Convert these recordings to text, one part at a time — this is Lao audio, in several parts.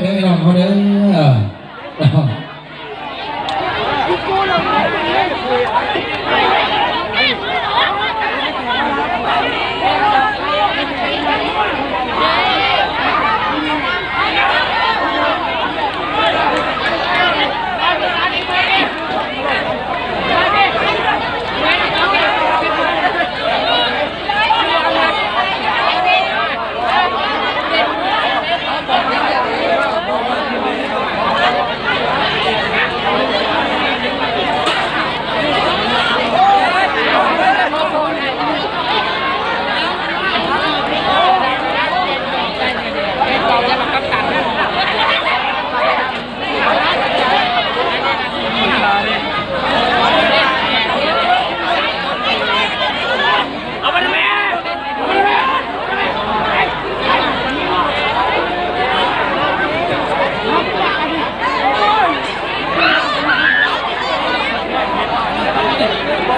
ເດີພີ່ນ້ອງເຮົາເດີ.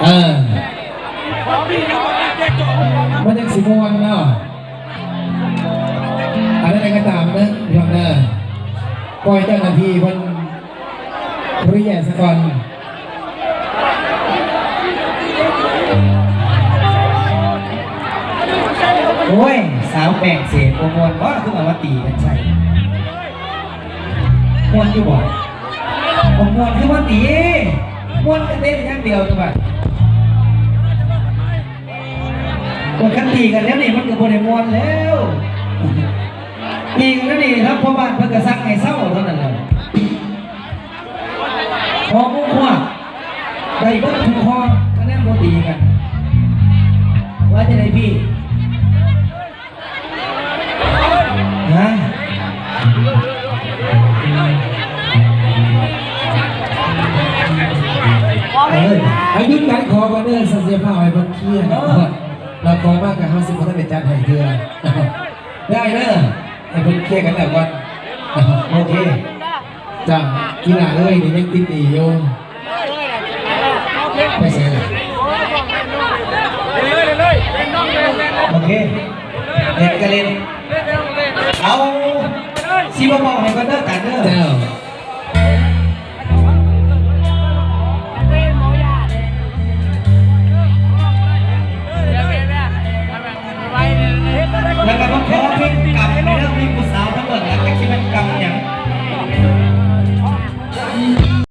ເອີ ມັນຈັ່ງຊິມ່ວນເນາະ. ອັນໃດກໍຕາມເດີພີ່ນ້ອງເດີ ປ່ອຍເຈົ້າໜ້າທີ່ເພິ່ນເລຍສາກ່ອນ. ໂອ້ຍ ສາວແປ້ງເສດບໍ່ມ່ວນບໍ່ ຄືເອົາມາຕີກັນໃສ່ ມ່ວນຢູ່ບໍ່? ບໍ່ມ່ວນຄືມາຕີ ມ່ວນກະເຕັ້ນຢ່າງດຽວຕົວະ. ໂອ້ຍ ຄັນຕີກັນແນວນີ້ມັນກໍບໍ່ໄດ້ມ່ວນແລ້ວ. ຕີກັນແນວນີ້ທາງພໍ່ບ້ານເພິ່ນກໍສັ່ງໃຫ້ເຊົາເທົ່ານັ້ນແຫຼະ. ພໍມຸງຄວາໄດ້ເບິດທຸກຂໍ້ ຄະແນນບໍ່ຕີກັນ. ວ່າຈັ່ງໃດພີ່? ຮະ? ເອີ ໃຫ້ຢຸດການຂໍກ່ອນເດີ ສັນເສຍພ້າວໃຫ້ເພິ່ນເຄຍ ເອີ ແລ້ວຂໍມາກໍເຮົາຊິບໍ່ທັນໄດ້ຈັດໃຫ້ເທື່ອ. ໄດ້ເດີ ໃຫ້ເພິ່ນເຄຍກັນແລ້ວກ່ອນ. ໂອເຄ. ຈ້າ ອີ່ຫຼ້າເອີຍ ນີ້ຍັງຕິດໜີ້ຢູ່. ໄປໃສລະ? ໂອເຄ ເຫຼັ້ນກະເຫຼັ້ນ. ເອົາ ຊິເບົາໆໃຫ້ເພິ່ນເດີ ກັນເດີ. ເຈົ້າ.